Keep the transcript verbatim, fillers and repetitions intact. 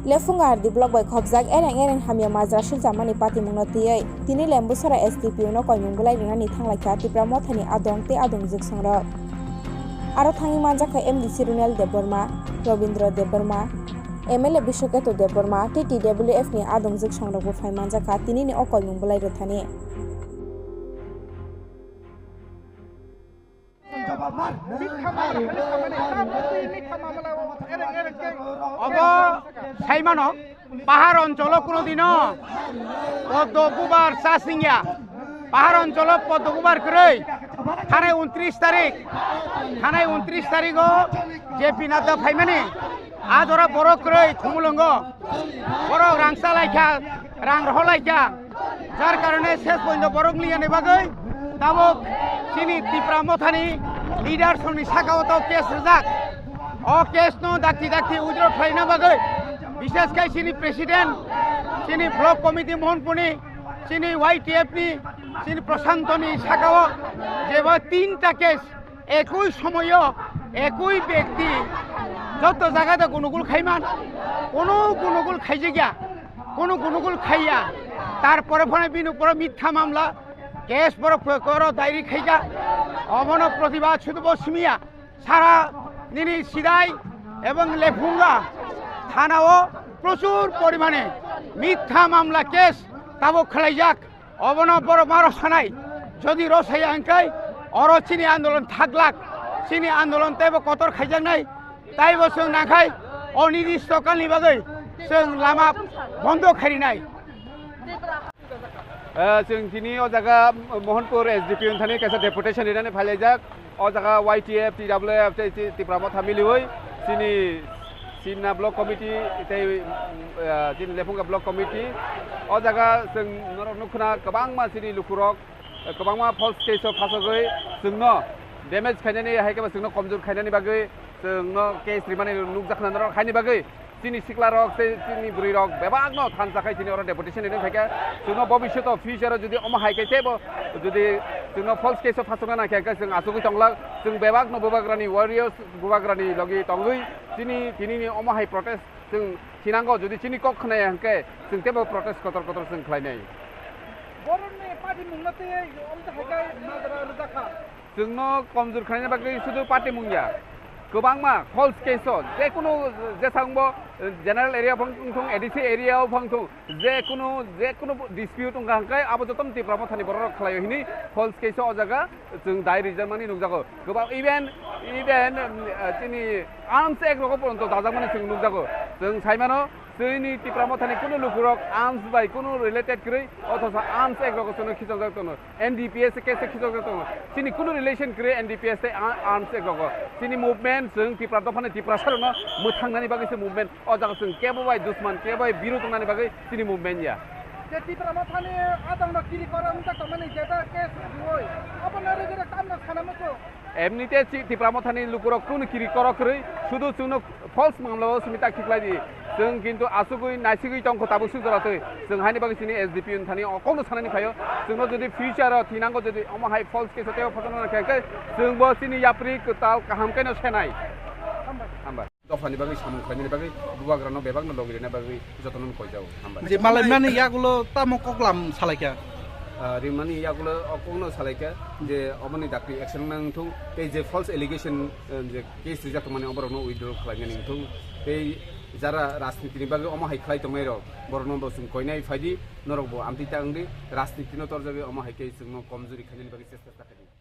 Lephunga R D block bai khopjak ereng ereng hamya majra silchamani patimungno twiwi tini Lembusora S D P O no koimung bwlai rwnani thanglaikha Tipra Mothani adong tei adongjwk songrok. Aro thangwi manjakha M D C Runel Debbarma, Robindra Debbarma, M L A Biswaketu Debbarma tei T W F ni adongjwk songrokbo phai manjakha tinini o koimung bwlai rwthani. Obo saimano, pahar oncholo kuno dino poddo bubar cha singya. Pahar oncholo poddo bubar kwrwi. Thanai untris tarik, thanai untris tarigo J P Nadda phaimani. A jora borok kwrwi Khumulwngo. Borok rang chalaikha, rang rohorlaikha. Jar karone ses pointo borok liyani bagwi tabuk chini Tipra Mothani leaders rokni saka o tei case rijak. O case no dakti dakti withdraw khlaina bagwi bishes khai chini president, chini block committee Mohanpurni, chini Y T F ni, chini Prashantoni saka o jeba tinta case ekoi somoyo ekoi bekti joto jaga de gunugul khaiman, kono gunugul khaijakya, kono gunugul khaiya, tarpore phone bini uporo mitha mamla, case borok koro dairi khaija, obono protibad sudu bo simiya, sara nini Sidai ebong Lephunga thana o prochur porimane mitha mamla case tabuk khalaijak. Obono borok ma rw sanai, jodi rw saya hwnkhe oro chini andolon thaglak, chini andolon teibo kotor khaijaknai, taibo chwng nangkhai o nidisto kalni bagwi chwng lama bondo khairinai. Eh, chwng tini o jaga Mohanpur S D P O ni thani kaisa deputation rinani phailaijak. O jaga Y T F, T W F tei Ti-, Tipra Motha miliwi chini Simna Block Committee tei, mm, eh, chini Lephunga Block Committee. O jaga chwng norok nukkhwna kwbangma chini lukurok, eh, kwbangma false case o phasogwi chwngno damage khainani hai khe bo chwngno komjor khainani bagwi chwngno case rimani nukjakna norok haini bagwi. Chini siklarok tei chini bwrwirok bebakno thansa khai chini oro deputation rinwi phaikha. Chwngno bobisyoto future-o jodi omo hai khe teibo jodi chwngno false case-o phasokna nangkhe hwnkhe chwng achugwi tonglak. Chwng bebakno bubagrani warriors, bubagrani logi tongwi chini tinini omo hai protest chwng thinango. Jodi chini kok khwnaya hwnkhe chwng teibo protest kotor kotor chwng khlainai. Borokni party mungno tei omo hai khe majra rwjakha. Chwngno komjor khlaina bagwi sudu party mung ya. Kwbangma false case o, jekunu jesangbo, eh, general area phang thung, A D C area o phang thung, jekunu, jekunu dispute wngkha hwnkhe abo jotono Tipra Mothani bororok khlaio hini false case o, o jaga chwng dai rijak mani nukjago. Kwbang even, even, eh, chini Arms Act rogo poronto dajak mani chwng nukjago. Chwng saimano, chini Tipra Mothani kunu lukurok arms bai kunu related kwrwi, othosa Arms Act rogo chwngno khichokjak tongo. N D P S case khichokjak tongo. Chini kunu relation kwrwi N D P S tei a-, Arms Act rogo. Chini movement chwng Tipra dophani Tiprasarokno mwthangnani bagwi se movement. O jaga chwng kebo bai dusman, kebo bai birud wngnani bagwi chini movement ya. Je Tipra Mothani adongno kiri kora wngkha tongmani jeta case riwi. Abono rwgwrwk tamno sana muchung. Emnite chi-, Tipra Mothani lukurok kunu kiri korok kwrwi, sudu chwngno false mamlao simi tak khiklai di. Chwng kintu asugwi naisigwi tongkho tabuk suk jora twi. Chwng haini bagwi chini S D P O ni thani o kokno sanani phaio. Chwngno jodi future o thinango jodi omo hai false case o teibo photo nang khe, chwngbo chini yapri kwtal kaham khe no senai. Hambai. Dophani bagwi samung khlainani bagwi bubagrano bebakno logi rwna bagwi jotono koijago. Hambai. Je malaimani yagulo tamo koklam salaikha? Ah, rimani yagulo o kokno salaikha je oboni dakti action nang thung tei je false allegation, eh, je case rijak tongmani oborokno withdraw khlainani wng thung tei jara rajnitini bagwi omo hai khlai tongnairok borokno bo chwng koinai phaidi norokbo amtwi ta wngdi rajnitino torjagwi omo hai khe chwngno komjuri khainani bagwi chesta ta khaidi.